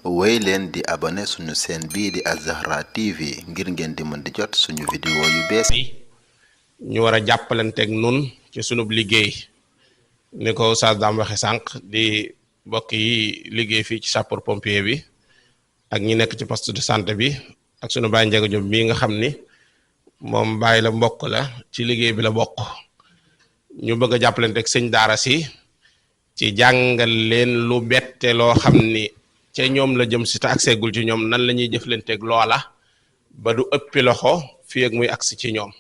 woy leen di abonné suñu chaîne bii di Az-Zahra TV ngir ngeen di mën di jot suñu vidéo yu bees ñu war a jàppalanteeg nun ci sunub liggéey ni ko Oustaz Dame waxe sànq di mbokk yi liggéey fii ci sapeur pompier bi ak ñi nekk ci poste de santé bi ak sunu Baye Ndiaga Diop mii nga xam ni moom bàyyi la mbokk la ci liggéey bi la bokk ñu bëgg a jàppalanteeg sëñ daara si ci jàngal leen lu bette loo xam ni ca ñoom la jëm si te agseegul ci ñoom nan la ñuy jëflanteeg loola ba du ëppi loxo fii ak muy agsi ci ñoom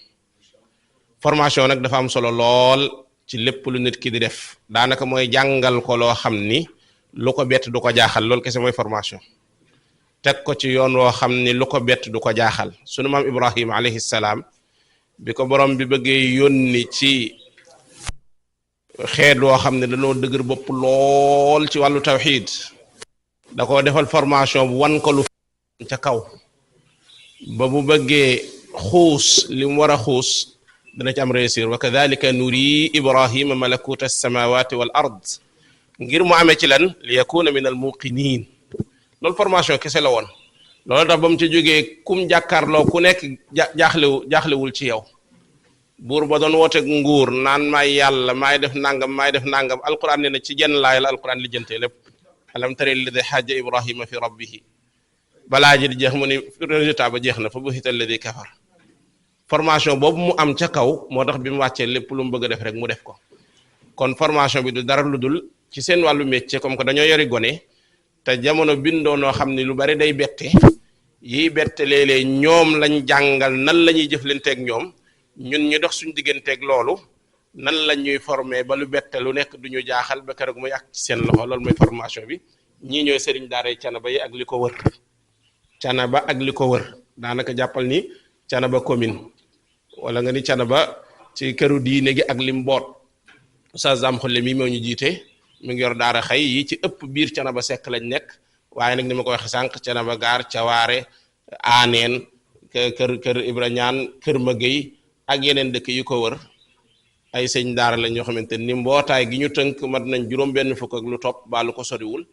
formation nag dafa am solo lool ci lépp lu nit ki di def daanaka mooy jàngal ko loo xam ni lu ko bett du ko jaaxal loolu kese mooy formation teg ko ci yoon woo xam ni lu ko bett du ko jaaxal sunu maam Ibrahima alayhi salaam bi ko borom bi bëggee yónni ci xeet woo xam ne dañoo dëgër bopp lool ci wàllu tawxiid da ko defal formation bu wan ko lu ca kaw ba bu bëggee xuus li mu war a xuus dana ci am réussir wa kadhalika nuri ibrahima malakuta as-samawati wal ard ngir mu amee ci lan li yakuna min al muqinin loolu formation kese la woon loolu tax ba mu ci jógee kum jàkkaarloo ku nekk jaaxlewul ci yow buur ba doon woote nguur naan maay yàlla maay def nangam alquran ne na ci jenn laay la alquran lijjantee lépp alam tara alladi xaaja ibrahima fi rabbihi balaa ji di jeex mu ni résultat ba jeex na fa buhita alladi kafar formation boobu mu am ca kaw moo tax bi mu wàccee lépp lu mu bëgg a def rek mu def ko kon formation bi du dara lu dul ci seen wàllu métier comme que dañoo yori gone te jamono bindoo noo xam ni lu bari day bette yiy bette léeg-léeg ñoom lañ jàngal nan la ñuy jëflanteeg ñoom ñun ñu dox suñu digganteeg loolu nan la ñuy former ba lu bette lu nekk du ñu jaaxal ba keroog muy ak ci seen loxo loolu mooy formation bi ñii ñooy sëriñ daara Canaba yi ak li ko wër Canaba ak li ko wër daanaka jàppal ni Canaba commune wala nga ni Canaba ci këru diine gi ak lim boot Oustaz Dame Khoule mi moo ñu jiite mi ngi yor daara xëy yi ci ëpp biir Canaba Sekk lañ nekk waaye nag ni ma ko waxee sànq Canaba gaar Cawaare Aaneen kër Ibra Ñaan kër Magey ak yeneen dëkk yu ko wër ay sëñ daara lañ ñoo xamante ni mbootaay gi ñu tënk mat nañ juróom benn fukk ak lu topp baa lu ko soriwul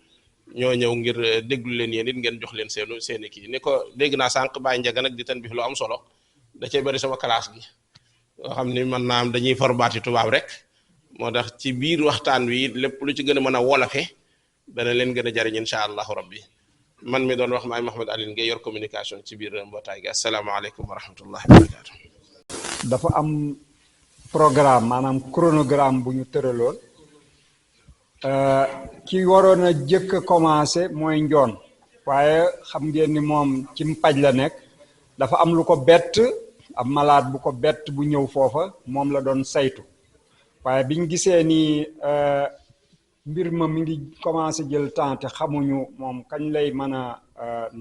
ñoo ñëw ngir déglu leen yéen it ngeen jox leen seeni kii ni ko dégg naa sànq Baye Ndiaga nag di tan bi lu am solo da cay bari sama classe gi yoo xam ni man naa am dañuy forbaati tubaab rek moo tax ci biir waxtaan wi lépp lu ci gën a mën a wolofe dana leen gën a jariñ incha allahu rabbi man mi doon wax maay Mouhamed Alioune Guèye yor communication ci biir mbootaay gi asalaamaaleykum wa rahmatullahi wa barakatu dafa am programme maanaam chronogramme bu ñu tëraloon ki waroon a jëkk a commencé mooy njoon waaye xam ngeen ni moom ci mpaj la nekk dafa am lu ko bett ab malade bu ko bett bu ñëw foofa moom la doon saytu waaye biñ gisee ni mbir ma mi ngi commencé jël temps te xamuñu moom kañ lay mën a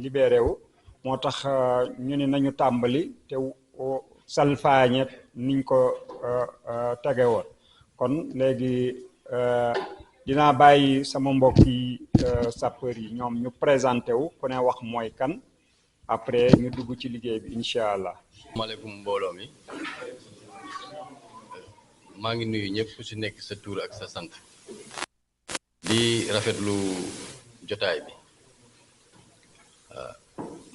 libéré wu moo tax ñu ne nañu tàmbali te salfaañet niñ ko tege woon kon léegi dinaa bàyyi sama mbokki sapeur yi ñoom ñu présenté wu ku ne wax mooy kan après ñu dugg ci liggéey bi incha allah. maaleykum mbooloo mi maa ngi nuyu ñëpp ku ci nekk sa tur ak sa sant di rafetlu jotaay bi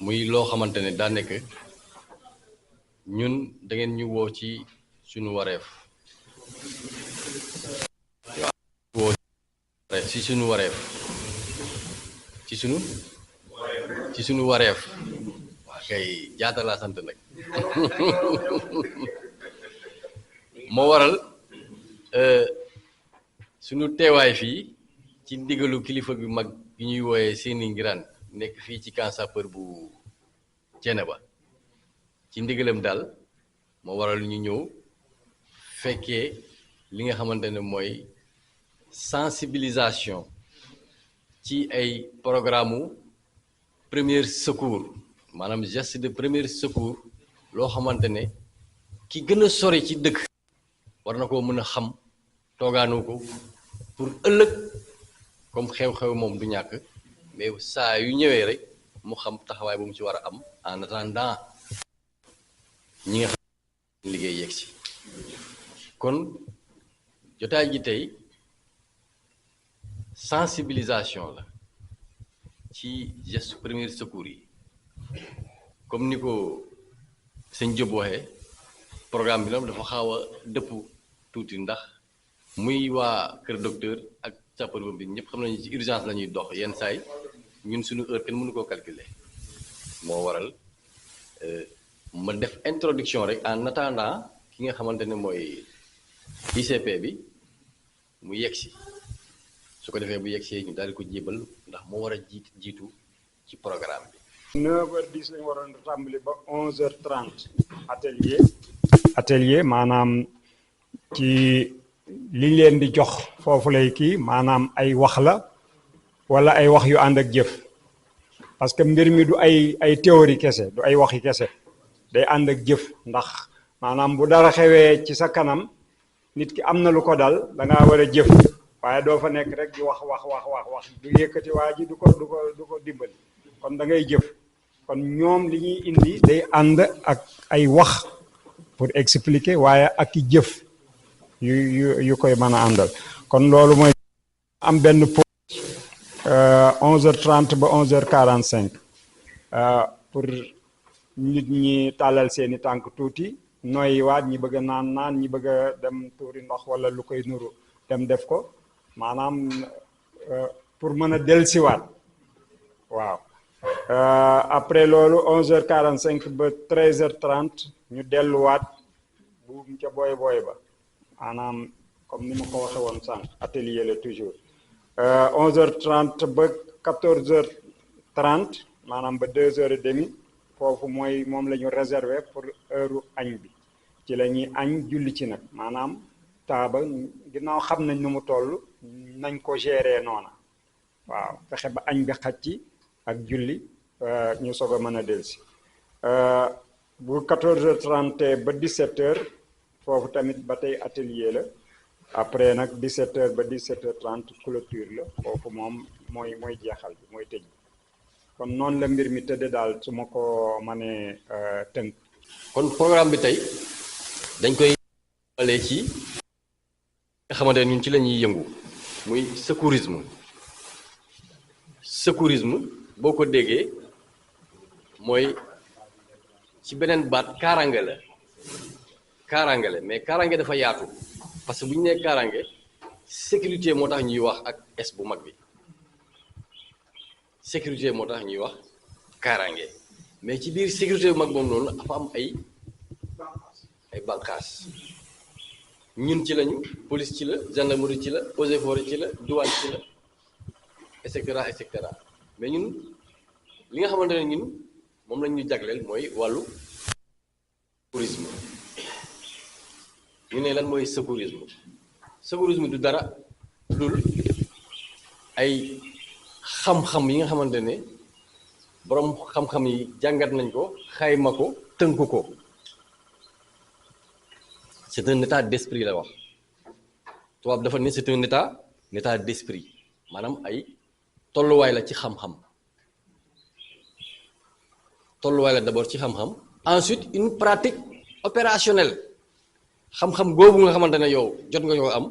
muy loo xamante ne daa nekk ñun da ngeen ñu woo ci suñu wareef woo ci suñu wareef ci suñu wareef waa kay jaata laa sant nag moo waral suñu teewaay fii ci ndigalu kilifa bi mag gi ñuy wooyee Séni Ngiraan nekk fii ci camp sapeur bu Thiénaba ci ndigalam daal moo waral ñu ñëw fekkee li nga xamante ne mooy sensibilisation ci ay programme premier secours maanaam geste de premier secours loo xamante ne ki gën a sori ci dëkk war na koo mën a xam toogaanu ko pour ëllëg comme xew-xew moom du ñàkk mais saa yu ñëwee rek mu xam taxawaay bu mu ci war a am en attendant ñi nga xam liggéey yegg si kon jotaay ji tey sensibilisation la ci geste premier secours yi comme ni ko sëñ Diop waxee programme bi nag dafa xaw a dëpp tuuti ndax muy waa kër docteur ak sapeur bi ñëpp xam nañu ci urgence la ñuy dox yenn saay ñun suñu heure kenn mënu koo calculer moo waral ma def introduction rek en attendant ki nga xamante ne mooy ICP bi mu yegsi su ko defee bu yegsee ñu daal di ko jébal ndax moo war a jiitu ci programme bi. 9h10 lañu waroon tàmbali ba 11h30 atelier maanaam ci liñ leen di jox foofu lay kii maanaam ay wax la wala ay wax yu ànd ak jëf parce que mbir mi du ay théorie kese du ay waxi kese day ànd ak jëf ndax maanaam bu dara xewee ci sa kanam nit ki am na lu ko dal da ngaa war a jëf waaye doo fa nekk rek di wax du yëkkati waa ji du ko dimbali kon da ngay jëf kon ñoom li ñuy indi day ànd ak ay wax pour expliquer waaye ak i jëf yu koy mën a àndal kon loolu mooy am benn pause 11h30 ba 11h45 pour nit ñi tàllal seeni tànk tuuti nooyi waat ñi bëgg a naan ñi bëgg a dem tuuri ndox wala lu koy nuru dem def ko maanaam pour mën a dellusiwaat waaw après loolu 11h45 ba 13h30 ñu delluwaat buum ca booy ba maanaam comme ni ma ko waxee woon sànq atelier la toujours 11h30 ba 14h30 maanaam ba 2h30 foofu moom la ñu réservé pour heure añ bi ci la ñuy añ julli ci nag maanaam taaba ginnaaw xam nañ nu mu toll nañ ko gérer noona waaw fexe ba añ bi xaj ci ak julli ñu soog a mën a dellusi bu 14h30 ba 17h foofu tamit ba tey atelier la après nag 17h ba 17h30 clôture la foofu moom mooy jeexal bi mooy tëj kon noonu la mbir mi tëdde daal su ma ko mënee tënk. kon programme bi tey dañ koy alee ci nga xamante ne ñun ci la ñuy yëngu muy secourisme boo ko déggee mooy ci beneen baat kaaraange la mais kaaraange dafa yaatu parce que bu ñu nee kaaraange sécurité moo tax ñuy wax ak S bu mag bi sécurité moo tax ñuy wax kaaraange mais ci biir sécurité bu mag moom noonu dafa am ay bànqaas ñun ci lañu police ci la gendarmerie ci la eaux et forêts ci la douane ci la et cetera mais ñun li nga xamante ne ñun moom lañ ñu jagleel mooy wàllu secourisme ñu ne lan mooy secourisme du dara dul ay xam-xam yi nga xamante ne boroom xam-xam yi jàngat nañ ko xayma ko tënk ko c'est un état d'esprit la wax tubaab dafa ne c'est un état d'esprit maanaam ay tolluwaay la ci xam-xam tolluwaay la d'abord ci xam-xam ensuite une pratique opérationnelle xam-xam googu nga xamante ne yow jot nga ko am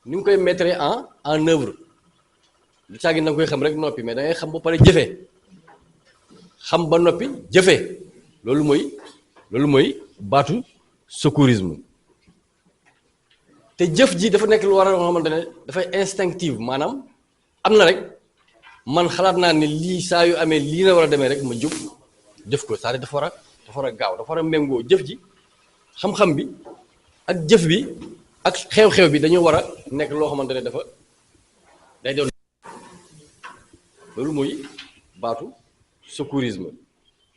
ni nga koy mettre en œuvre lu caagi na nga koy xam rek noppi mais da ngay xam ba pare jëfe xam ba noppi jëfe loolu mooy baatu secourisme te jëf ji dafa nekk lu war a nga xamante ne dafay instinctive maanaam am na rek man xalaat naa ne lii saa yu amee lii la war a demee rek ma jóg jëf ko c'est-à-dire dafa war a gaaw dafa war a méngoo jëf ji xam-xam bi ak jëf bi ak xew-xew bi dañoo war a nekk loo xamante ne dafa day doon loolu mooy baatu secourisme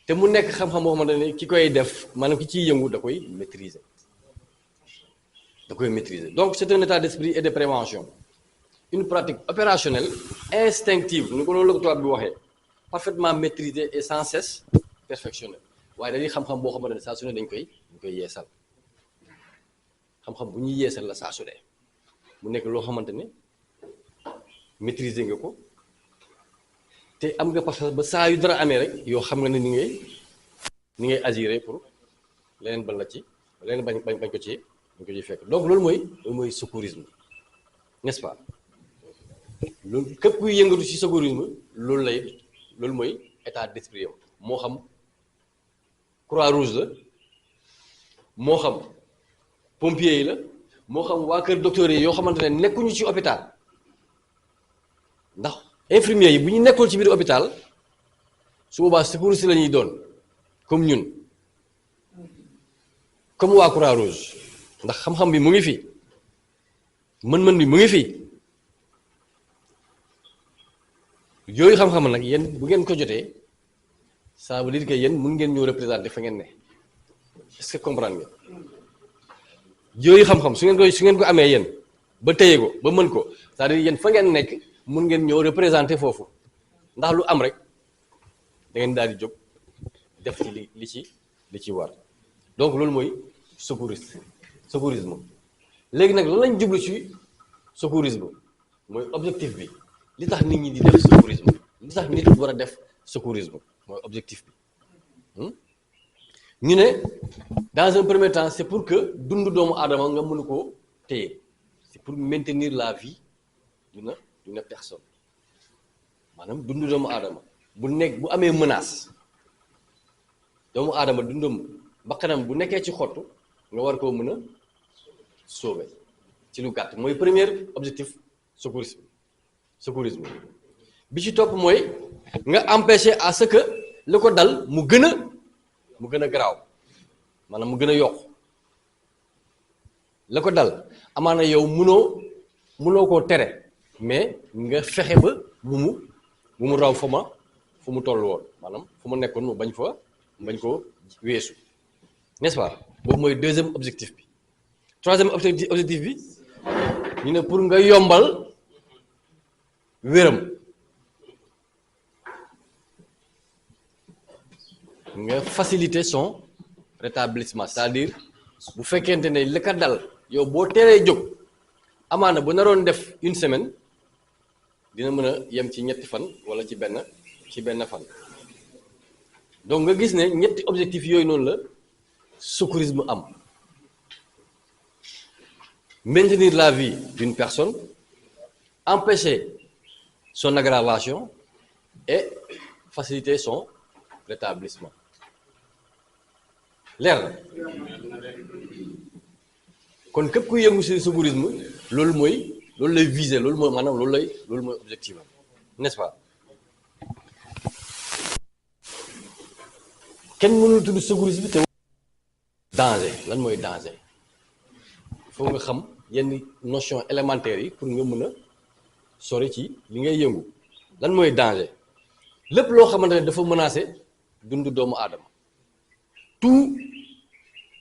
te mu nekk xam-xam boo xamante ne ki koy def maanaam ki ciy yëngu da koy maîtriser donc c'est un état d'esprit et de prévention une pratique opérationnelle instinctive ni ko loolu la ko tubaab bi waxee parfaitement maîtrisée et sans cesse perfectionnée waaye dañuy xam-xam boo xamante ne saa su ne dañ koy yeesal xam-xam bu ñuy yeesal la saa su ne mu nekk loo xamante ne maîtriser nga ko te am nga parce que ba saa yu dara amee rek yoo xam nga ne ni ngay agir pour leneen ban la ci leneen bañ ko ci fekk donc loolu mooy secourisme n'est-ce pas loolu képp kuy yëngatu ci secourisme loolu loolu mooy état d'esprit am moo xam croix rouge la moo xam pompier yi la moo xam waa kër docteur yi yoo xamante ne nekkuñu ci hôpital ndax infirmier yi bu ñu nekkul ci biir hôpital su boobaa secouriste la ñuy doon comme ñun comme waa croix rouge ndax xam-xam bi mu ngi fi mën-mën bi mu ngi fi yooyu xam-xam nag yéen bu ngeen ko jotee ça veut dire que yéen mun ngeen ñëw représenter fa ngeen ne est-ce que comprendre ngeen yooyu xam-xam su ngeen ko amee yéen ba téye ko ba mën ko c'est-à-dire yéen fa ngeen nekk mun ngeen ñëw représenter foofu ndax lu am rek da ngeen daal di jóg def ci li ci war donc loolu mooy secourisme léegi nag lan lañ jublu ci secourisme mooy objectif bi li tax nit ñi di def secourisme li tax nit war a def secourisme mooy objectif bi ñu ne dans un premier temps c'est pour que dundu doomu aadama nga mënu koo téye c'est pour maintenir la vie d'une personne maanaam dundu doomu aadama bu amee menace doomu aadama dundam bakkanam bu nekkee ci xottu nga war koo mën a sauver ci lu gàtt mooy premier objectif secourisme bi ci topp mooy nga empêcher à ce que li ko dal mu gën a garaaw maanaam mu gën a yokk la ko dal amaana yow munoo koo tere mais nga fexe ba bu mu raw fu mu toll woon maanaam fu mu nekkoon mu bañ koo weesu n'est-ce pas boobu mooy deuxième objectif bi troisième objectif bi ñu ne pour nga yombal wéram nga faciliter son rétablissement c'est-à-dire bu fekkente ne li ka dal yow boo teelee jóg amaana bu naroon def une semaine dina mën a yem ci ñetti fan wala ci benn fan donc nga gis ne ñetti objectif yooyu noonu la secourisme am maintenir la vie d'une personne empêcher son aggravation et faciliter son rétablissement leer na kon képp kuy yëngu ci secourisme loolu lay viser loolu mooy maanaam loolu mooy objectif am n'est-ce pas kenn mënul tudd secourisme te danger lan mooy danger il faut nga xam yenn notion élémentaires yi pour nga mën a sori ci li ngay yëngu lan mooy danger lépp loo xamante ne dafa menacer dundu doomu aadama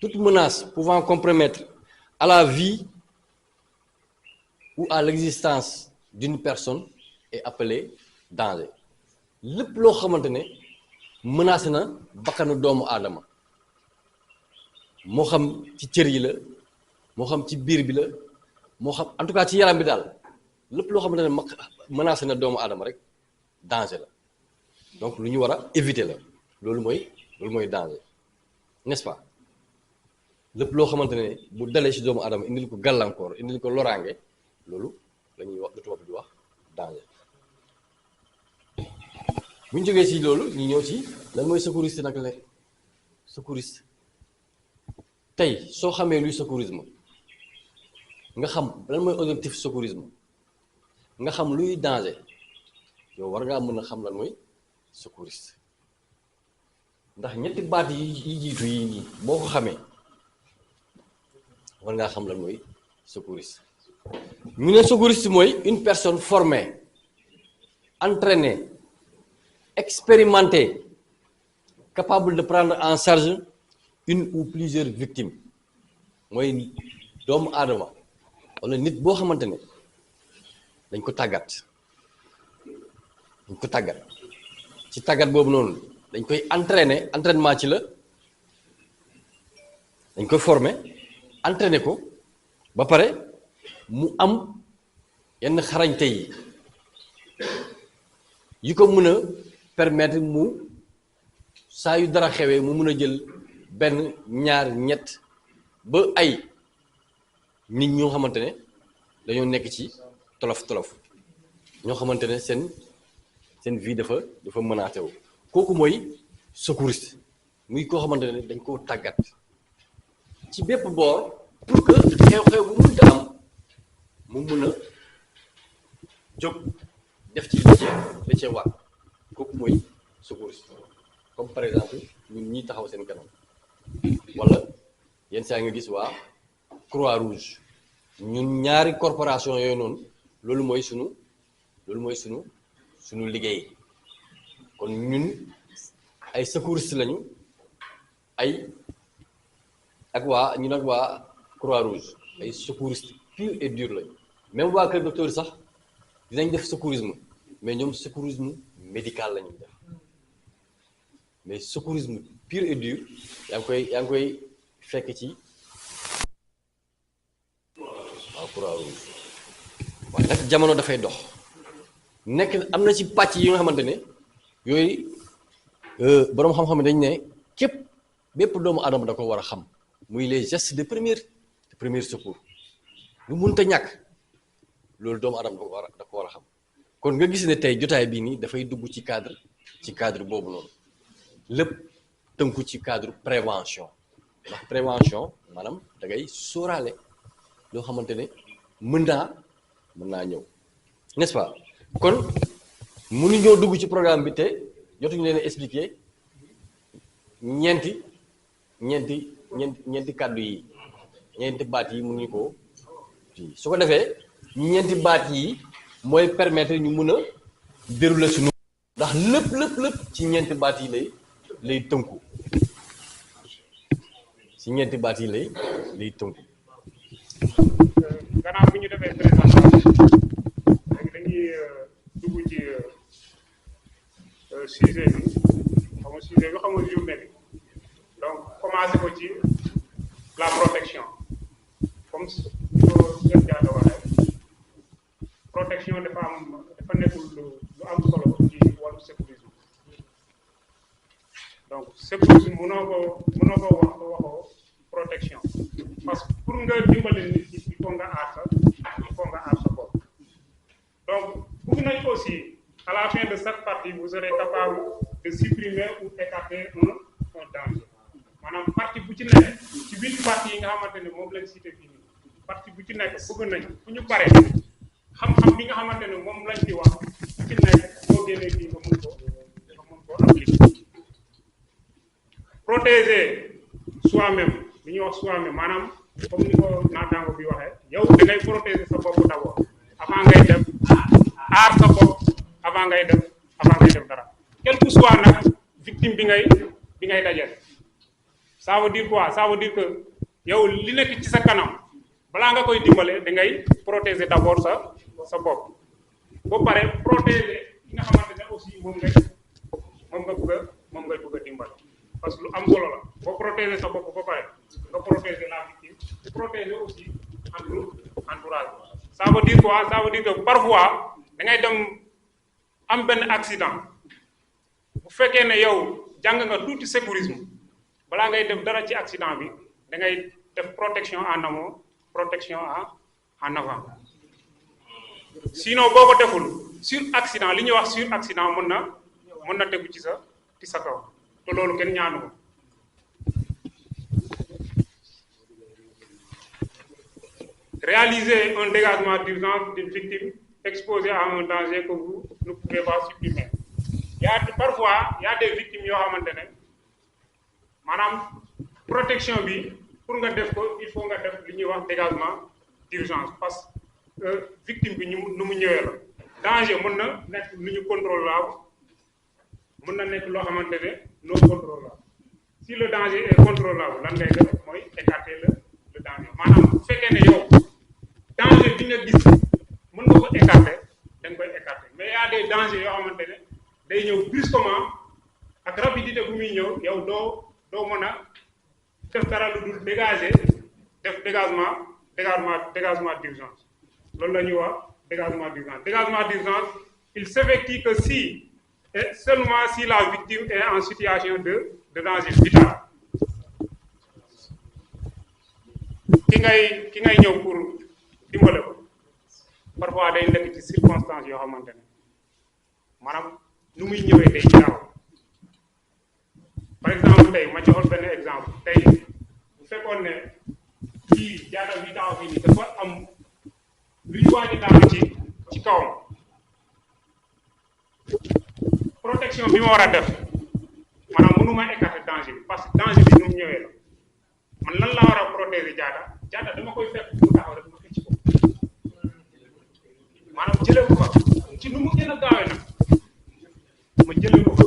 toute menace pouvant compromettre à la vie ou à l'existence d'une personne est appelée danger lépp loo xamante ne menacé na bakkanu doomu aadama moo xam ci cër yi la moo xam ci biir bi la moo xam en tout cas ci yaram bi daal lépp loo xamante ne menacé na doomu aadama rek danger la donc lu ñu war a éviter la loolu mooy danger n'est-ce pas lépp loo xamante ne bu dalee ci doomu aadama indil ko gàllankoor indil ko loraange loolu la ñuy wax lu tubaab di wax danger bu ñu jógee ci loolu ñu ñëw ci lan mooy secouriste nag la secouriste tey soo xamee luy secourisme nga xam lan mooy objectif secourisme nga xam luy danger yow war ngaa mën a xam lan mooy secouriste ndax ñetti baat yi jiitu yi nii boo ko xamee war ngaa xam lan mooy secouriste ñu ne secouriste mooy une personne formée entraînée expérimentée capable de prendre en charge une ou plusieurs victimes mooy doomu aadama wala nit boo xamante ne dañ ko tàggat ci tàggat boobu noonu dañ koy entraînement ci la dañ koy former entraîner ko ba pare mu am yenn xarañte yi ko mën a permettre mu saa yu dara xewee mu mën a jël benn ñaar ñett ba ay nit ñoo xamante ne dañoo nekk ci tolof ñoo xamante ne seen vie dafa menacé wu kooku mooy secouriste muy koo xamante ne dañ koo tàggat ci bépp boor pour que xew-xew bu mënta am mu mun a jóg def ci li cee war kooku mooy secouriste comme par exemple ñun ñi taxaw seen kanam wala yenn saa nga gis waa Croix Rouge ñun ñaari corporation yooyu noonu loolu mooy sunu liggéey kon ñun ay secouriste lañu ak waa Croix Rouge ay secouriste pur et dur lañu même waa kër docteur sax dinañ def secourisme mais ñoom secourisme médical la ñuy def mais secourisme pur et dur yaa ngi koy fekk ci waaw Croix Rouge waaye nag jamono dafay dox nekk am na ci pàcc yi nga xamante ne yooyu boroom xam-xam dañ ne bépp doomu adama da ko war a xam muy les gestes de premier secours lu mënta ñàkk loolu doomu adama da ko war a xam kon nga gis ne tey jotaay bii nii dafay dugg ci cadre boobu noonu lépp tënku ci cadre prévention ndax prévention maanaam da ngay sóoraale loo xamante ne mën naa ñëw n'est-ce pas kon mënuñoo dugg ci programme bi te jotuñu leen expliquer ñeenti kàddu yi ñeenti baat yi mënuñu ko su ko defee ñeenti baat yi mooy permettre ñu mën a dérouler suñu ndax lépp ci ñeenti baat yi lay tënku ci ñeenti baat yi lay tënku. gannaaw bi ñu defee présentation léegi dañuy dugg ci sujet bi xamul journée bi donc commencé ko ci la protection comme ko seen jaata waxee protection dafa nekkul lu am solo ci wàllu sécurisme donc sécurisme mënoo ko waxoo protection parce que pour nga dimbale nit ki il faut nga aar sa bopp donc bëgg nañ aussi à la fin de chaque partie vous serez capable de supprimer ou écarter un danger maanaam partie bu ci nekk ci biir partie yi nga xamante ne moom lañ cité fii nii partie bu ci nekk bëgg nañ fu ñu paree xam-xam bi nga xamante ne moom lañ ci wax bu ci nekk boo génnee fii nga mun ko appliquer protéger soi-même li ñuy wax soi-même maanaam comme ni ko naataango bi waxee yow da ngay protéger sa bopp d'abord avant ngay def aar sa bopp avant ngay def dara quel que soit nag victime bi ngay dajeel ça veut dire quoi ça veut dire que yow li nekk ci sa kanam balaa nga koy dimbale da ngay protéger d'abord sa bopp ba pare protéger ki nga xamante ne aussi moom ngay bëgg a dimbale parce que lu am solo la boo protéger sa bopp ba pare nga protéger la victime protéger aussi entourage ça veut dire quoi ça veut dire que parfois da ngay dem am benn accident bu fekkee ne yow jàng nga tuuti sécurisme balaa ngay def dara ci accident bi da ngay def protection en amont protection en avant sinon boo ko deful sur accident li ñuy wax sur accident mën na tegu ci sa kaw te loolu kenn ñaanu ko réaliser un dégagement d'urgence d'une victime exposée à un danger que vous ne pouvez pas supprimer parfois y a des victimes yoo xamante ne maanaam protection bi pour nga def ko il faut nga def li ñuy wax dégagement d'urgence parce que victime bi nu mu ñëwee la danger mën na nekk lu ñu contrôlable mën na nekk loo xamante ne non contrôlable si le danger est contrôlable lan ngay def mooy écarter le danger maanaam bu fekkee ne yow danger bi nga gis mën nga ko écarter da nga koy écarter mais y a des dangers yoo xamante ne day ñëw brusquement ak rapidité bu muy ñëw yow doo mën a def dara lu dul def dégagement d'urgence loolu la ñuy wax dégagement d'urgence il s'effectue que si et seulement si la victime est en situation de danger vital ki ngay ñëw pour dimbale ko parfois day nekk ci circonstances yoo xamante ne maanaam nu muy ñëwee day gaaw par exemple tey ma joxoon benn exemple tey bu fekkoon ne kii jaata bi taxaw fii nii dafa am luy waaj a daanu ci kawam protection bi ma war a def maanaam mënuma écarter danger bi parce que danger bi nu mu ñëwee la man lan laa war a protéger jaata dama koy fekk mu taxaw rek ma xëcc ko maanaam jëlee ko fa ci nu mu gën a gaawee nag ma jëlee ko fa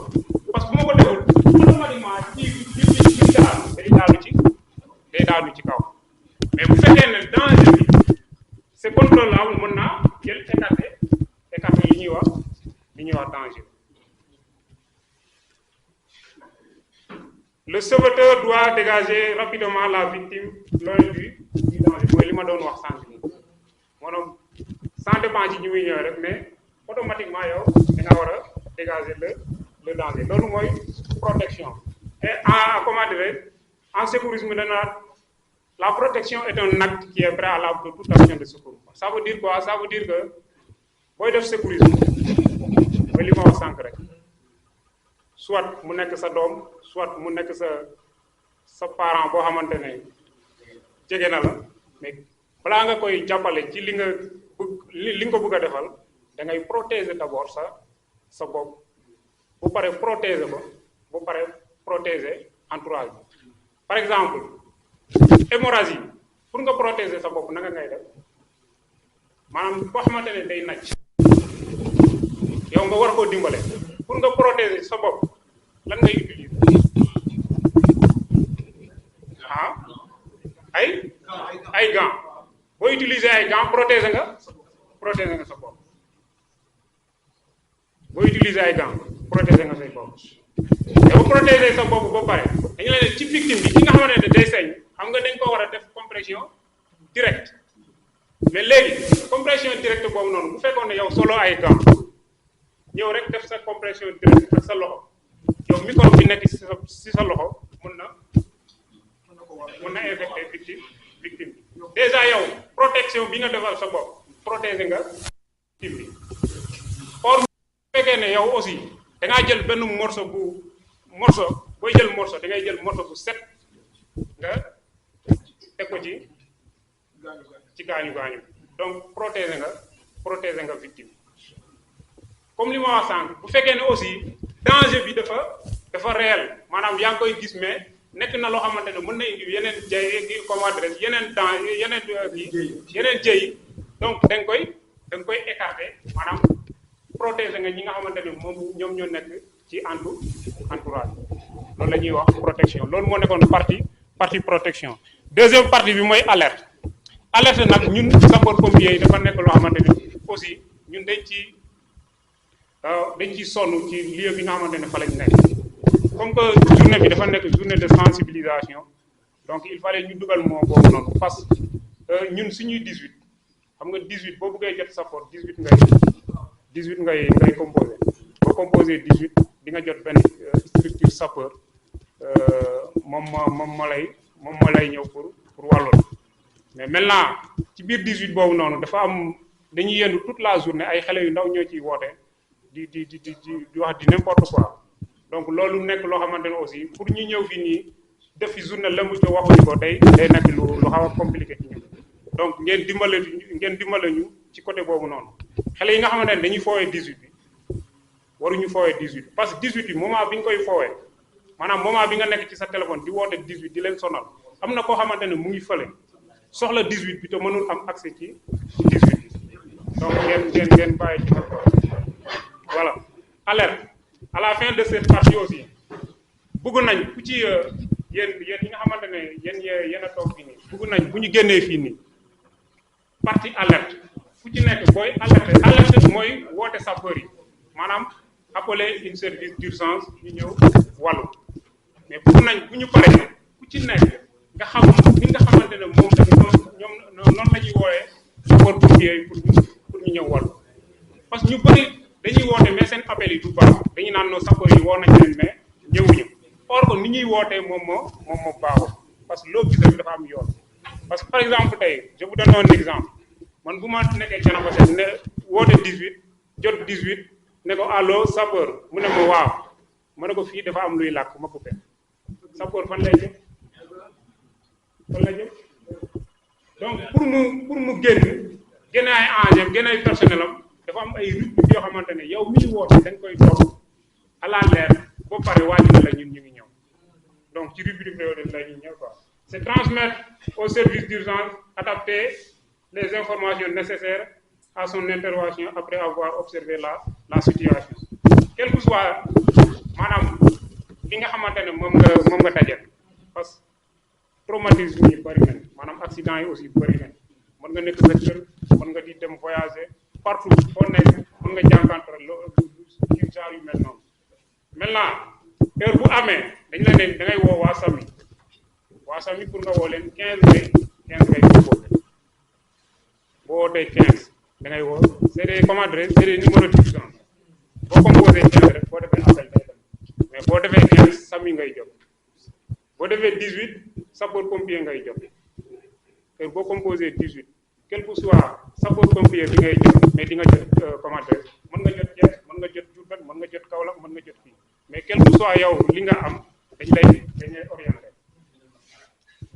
parce que bu ma ko deful automatiquement day daanu ci kaw mais bu fekkee ne danger bi c'est contrôlable mën naa jël écarter li ñuy wax danger. Le sauveteur doit dégager rapidement la victime loin du danger mooy li ma doon wax sànq nii maanaam sans dépend ci ñu muy ñëw rek mais automatiquement yow da nga war a dégager le danger loolu mooy protection. Et comment dire, en secourisme la protection est un acte qui est préalable de toute action de secours. Ça veut dire quoi? Ça veut dire que booy def secourisme mooy li ma wax sànq rek soit mu nekk sa doom soit mu nekk sa parent boo xamante ne jege na la mais balaa nga koy jàppale ci li nga ko bëgg a defal da ngay protéger d'abord sa bopp bu pare protéger ko bu pare protéger entourage bi par exemple hémorragie pour nga protéger sa bopp naka ngay def maanaam boo xamante ne day nacc yow nga war koo dimbale pour nga protéger sa bopp lan ngay utiliser ay gants boo utiliser ay gants protéger nga sa bopp boo utiliser ay gants protéger nga say bopp te bu protéger sa bopp ba pare dañu leen ci victime bi ki nga xamante ne day sañ xam nga dañ ko war a def compression directe mais léegi compression directe boobu noonu bu fekkoon ne yow solo ay gants ñëw rek def sa compression directe ak sa loxo yow microbe bi nekk ci sa loxo mën na infecter victime bi déjà yow protection bi nga defal sa bopp protéger nga victime bi or bu fekkee ne yow aussi da ngaa jël benn morceau booy jël morceau da ngay jël morceau bu set nga teg ko ci gaañu donc protéger nga victime comme li ma wax sànq bu fekkee ne aussi danger bi dafa réel maanaam yaa ngi koy gis mais nekk na loo xamante ne mën na indi yeneen yeneen jëy donc da nga koy écarter maanaam protéger nga ñi nga xamante ne moom ñoom ñoo nekk ci entourage loolu la ñuy wax protection loolu moo nekkoon partie protection. Deuxième partie bi mooy alerte nag ñun sapeurs-pompiers yi dafa nekk loo xamante ne aussi ñun dañ ci sonn ci lieu bi nga xamante ne fa lañ nekk comme que journée bi dafa nekk journée de sensibilisation donc il fallait ñu dugal moo boobu noonu parce que ñun suñuy 18 xam nga 18 boo bëggee jot sapeur 18 ngay composé boo composé 18 di nga jot benn structure sapeur moom moo lay ñëw pour wàllu mais maintenant ci biir 18 boobu noonu dafa am dañuy yendu toute la journée ay xale yu ndaw ñoo ciy woote di wax di n'importe quoi donc loolu nekk loo xamante ne aussi pour ñu ñëw fii nii def fi journée lëmb te waxuñu ko day nekk lu xaw a compliqué ci ñun donc ngeen dimbale ñu ci côté boobu noonu xale yi nga xamante ne dañuy foowee 18 bi waruñu foowee 18 parce que 18 bi moment bi nga koy foowee maanaam moment bi nga nekk ci sa téléphone di woote 18 di leen sonal am na koo xamante ne mu ngi fële soxla 18 bi te mënul am accès ci 18 bi donc ngeen bàyyi ci voilà alerte à la fin de cette partie aussi bëgg nañ ku ci yéen yi nga xamante ne yéen a toog fii nii bëgg nañ bu ñu génnee fii nii partie alerte fu ci nekk booy alerte mooy woote sapeur yi maanaam appeler une service d'urgence ñu ñëw wàllu mais bëgg nañ bu ñu paree ku ci nekk nga xam ni nga xamante ne moom ñoom noonu la ñuy wooyee sapeurs-pompiers yi pour ñu ñëw wàllu parce que ñu bëri dañuy woote mais seen appel yi du baax dañuy naan noo sapeurs yi woo nañ leen mais ñëwuñu or que ni ñuy wootee moom moo baaxul parce que loo gis rek dafa am yoon parce que par exemple tey je vous donne un exemple man bu ma nekkee Thiénaba ne woote 18 jot 18 ne ko allo sapeur mu ne ma waaw ma ne ko fii dafa am luy làkk ma coupé sapeur fan lay jëm donc pour mu génn ay engins génn ay personnel am dafa am ay rubriques yoo xamante ne yow mi woote dañ koy toog à la leer ba pare waajal la ñun ñu ngi ñëw donc ci rubrique yooyu la ñuy ñëw quoi. C'est transmettre au service d'urgence adapter les informations nécessaires à son intervention après avoir observé la situation quel que soit maanaam li nga xamante ne moom nga dajal parce que traumatisme yi bëri nañ maanaam accident yi aussi bëri nañ mën nga nekk sa kër mën nga di dem voyager partout foo nekk mën nga jànkuwante ci genre yu mel noonu maintenant heure bu amee dañ la ne da ngay woo waa SAMU pour nga woo leen 15 mai 15 mai boo wootee 15 da ngay woo c'est des comment dire c'est des numéros d'urgence boo composé 15 rek boo defee appel day dem mais boo defee 15 SAMU ngay jot boo defee 18 sapeur pompier ngay jot heure boo composé 18 quel que soit sapeur pompier bi ngay jot mais di nga jot comment dire mën nga jot Thiès mën nga jot Diourbel mën nga jot Kaolack mën nga jot fii mais quel que soit yow li nga am dañ lay orienté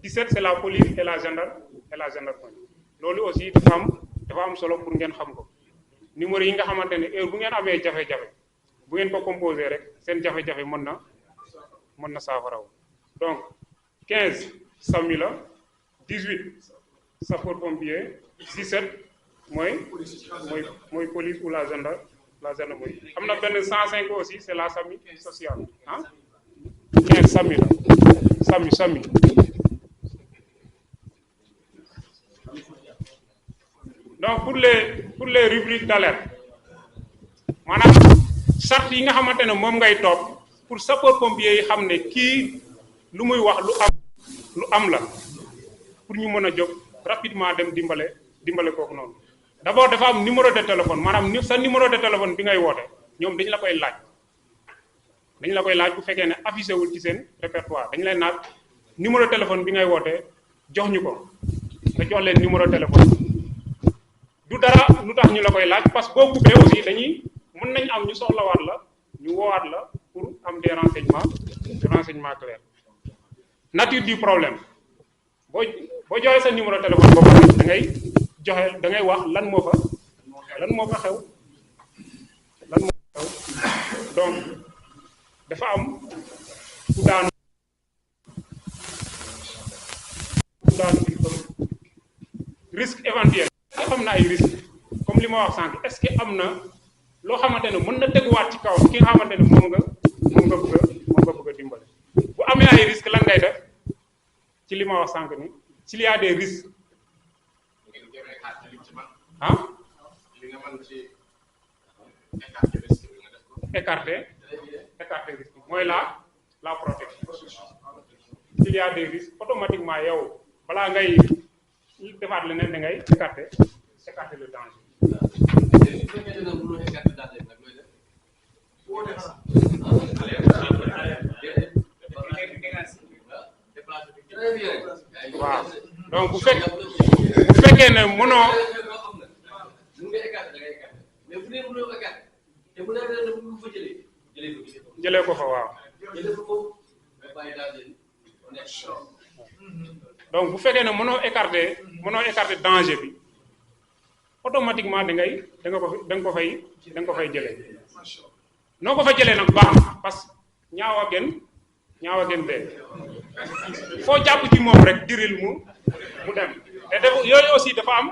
17 c'est la police et la gendarmerie loolu aussi dafa am solo pour ngeen xam ko numéro yi nga xamante ne heure bu ngeen amee jafe-jafe bu ngeen ko composé rek seen jafe-jafe mën na saafaraw donc 15 SAMU la 18 sapeur pompier 17 mooy police ou la gendarmerie am na benn 105 aussi c'est la SAMU sociale ah 15 SAMU la SAMU donc pour les rubriques d'alerte maanaam charte yi nga xamante ne moom ngay topp pour sapeur pompier yi xam ne kii lu muy wax lu am la pour ñu mën a jóg rapidement dem dimbale kooku noonu d'abord dafa am numéro de téléphone maanaam sa numéro de téléphone bi ngay woote ñoom dañ la koy laaj bu fekkee ne affiché wul ci seen répertoire dañ lay naat numéro téléphone bi ngay woote jox ñu ko nga jox leen numéro téléphone du dara lu tax ñu la koy laaj parce que boo coupé aussi mën nañ am ñu soxlawaat la ñu woowaat la pour am des renseignements clairs nature du problème boo joxee sa numéro téléphone boobu da ngay wax lan moo fa xew donc dafa am ku daanu risque éventuel xam na ay risque comme li ma wax sànq est-ce que am na loo xamante ne mën na teguwaat ci kaw ki nga xamante ne moom nga bëgg a dimbale bu amee ay risque lan ngay def ci li ma wax sànq ni s'il y a des risques écarter risque mooy la protection s'il y a des risques automatiquement yow balaa ngay defaat leneen da ngay écarter le danger. waaw donc bu fekkee ne mënoo jëlee ko fa waaw donc bu fekkee ne mënoo écarter danger bi automatiquement da nga ko fay jëlee noo ko fa jëlee nag baax na parce que ñaawa gën dee foo jàpp ci moom rek diril mu dem te yooyu aussi dafa am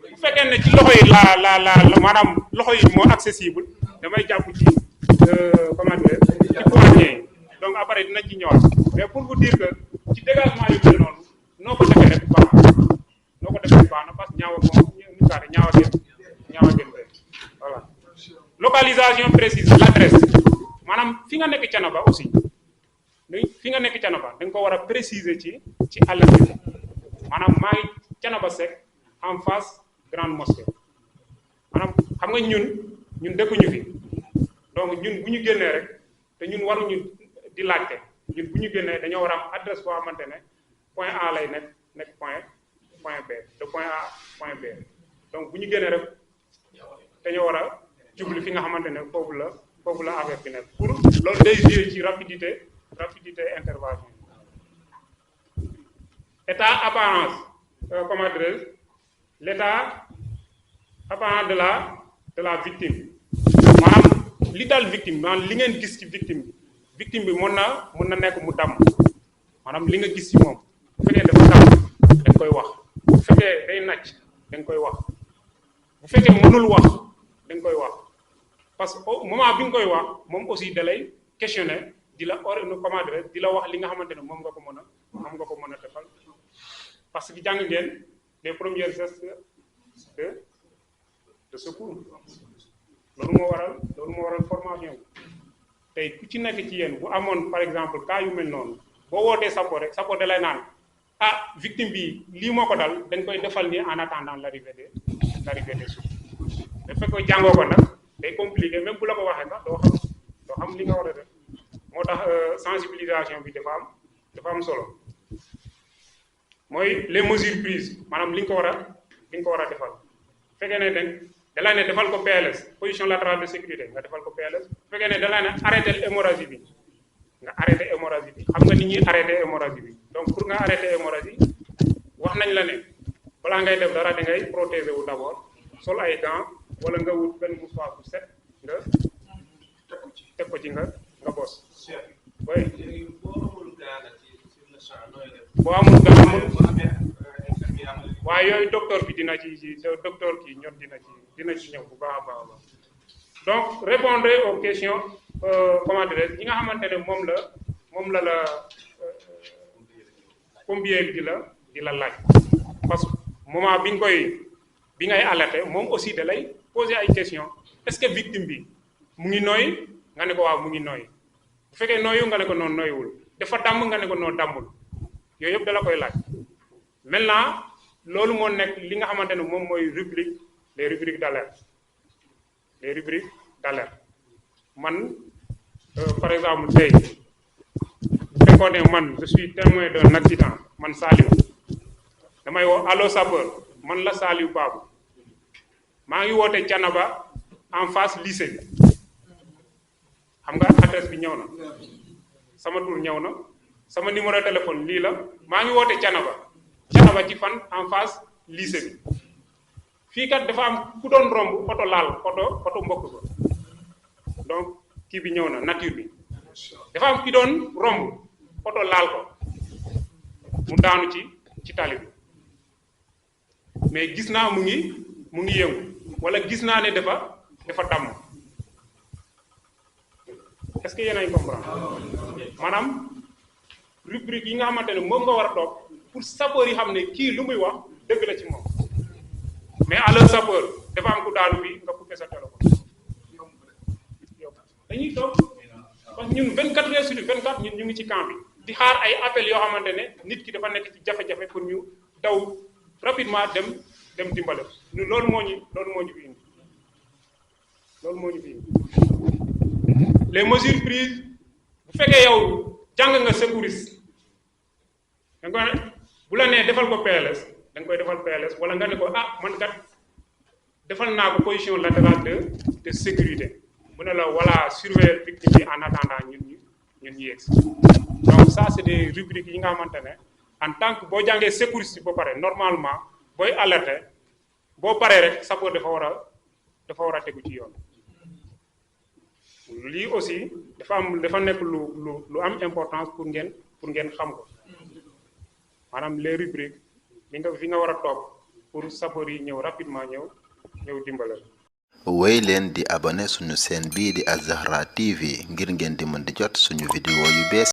bu fekkee ne ci loxo yi la maanaam loxo yi moo accessible damay jàpp ci comment dire ci poignet yi donc après dinañ ci ñëwaat mais pour vous dire que ci dégagement yu mel noonu noo ko defee rek baax na parce que ñaawa gën voilà localisation précise l'adresse maanaam fi nga nekk Thiénaba aussi fi nga nekk Thiénaba da nga ko war a préciser ci alerte bi maanaam maa ngi Thiénaba Seck en face grande mosquée maanaam xam nga ñun dëkkuñu fi donc ñun bu ñu génnee rek te ñun waruñu di laajte ñun bu ñu génnee dañoo war a am adresse boo xamante ne point A lay nekk point B de point A point B donc bu ñu génnee rek dañoo war a jublu fi nga xamante ne foofu la affaire bi nekk pour loolu day jouer ci rapidité intervention état apparence comment dirais-je l'état apparent de la victime maanaam li dal victime maanaam li ngeen gis ci victime bi mën na nekk mu damm maanaam li nga gis ci moom bu fekkee dafa damm dañ koy wax bu fekkee day nàcc dañ koy wax bu fekkee mënul wax dañ koy wax parce que au moment bi nga koy wax moom aussi da lay questionner di la comment dire di la wax li nga xamante ne moom nga ko mën a defal parce que jàng ngeen les premiers gestes de secours loolu moo waral formation tey ku ci nekk ci yéen bu amoon par exemple cas yu mel noonu boo wootee sappo rek sappo da lay naan victime bi lii moo ko dal dañ koy defal ni en attendant l'arrivée des secours da fekk jàngoo ko nag day compliqué même bu la ko waxee sax doo xam li nga war a def moo tax sensibilisation bi dafa am solo mooy les mesures prises maanaam li nga ko war a defal fekkee ne da lay ne defal ko PLS position latérale de sécurité nga defal ko PLS fekkee ne da lay ne arrêter hémorragie bi nga arrêter hémorragie bi xam nga ni ñuy arrêter hémorragie bi donc pour nga arrêter hémorragie wax nañ la ne balaa ngay def dara da ngay protéger wu d'abord sol ay gants wala nga wut benn mouchoir bu set nga teg ko ci nga bos boo amul gaa waaye yooyu docteur bi dina ci docteur kii ñoom dina ci ñëw bu baax a baax donc répondre aux questions comment dirais yi nga xamante ne moom la pompier bi di la laaj parce que moment bi ngay alerter moom aussi da lay poser ay questions est-ce que victime bi mu ngi nooy nga ne ko waaw mu ngi nooy bu fekkee nooyu nga ne ko noonu nooyuwul dafa damm nga ne ko noonu dammul yooyu yëpp da la koy laaj maintenant loolu moo nekk li nga xamante ne moom mooy les rubriques d'alerte man par exemple tey fekkoon ne man je suis témoin d'un accident man Saliou damay woo allo sapeur man la Saliou Babou maa ngi woote Thiénaba en face lycée bi xam nga adresse bi ñëw na sama tur ñëw na sama numéro téléphone lii la maa ngi woote Thiénaba ci fan en face lycée bi fii kat dafa am ku doon romb oto laal oto mbokk ko donc kii bi ñëw na nature bi dafa am ki doon romb oto laal ko mu daanu ci tali bi mais gis naa mu ngi yëngu wala gis naa ne dafa damm est-ce que yéen a ngi comprendre maanaam rubrique yi nga xamante ne moom nga war a toog pour sapeur yi xam ne kii lu muy wax dëgg la ci moom mais à l'heure sapeur dafa am ku daanu bi nga coupé sa téléphone dañuy toog parce que ñun 24 heures sur 24 ñun ñu ngi ci camp bi di xaar ay appels yoo xamante ne nit ki dafa nekk ci jafe-jafe pour ñu daw rapidement dem dimbale ñu loolu moo ñu fi indi les mesures prises bu fekkee yow jàng nga secouriste da nga bu la nee defal ko PLS da nga koy defal PLS wala nga ne ko man kat defal naa ko position latérale de sécurité mu ne la voilà surveiller victime bi en attendant ñun ñu yegg donc ça c'est des rubriques yi nga xamante ne en tant que boo jàngee secouriste ba pare normalement booy alerter boo paree rek sapeur dafa war a tegu ci yoon lii aussi dafa nekk lu am importance pour ngeen xam ko maanaam les rubriques fi nga war a toog pour sapeur yi ñëw rapidement ñëw dimbale. wéy leen di abonné suñu chaîne bii di Az-Zahra TV ngir ngeen di mën di jot suñu vidéo yu bees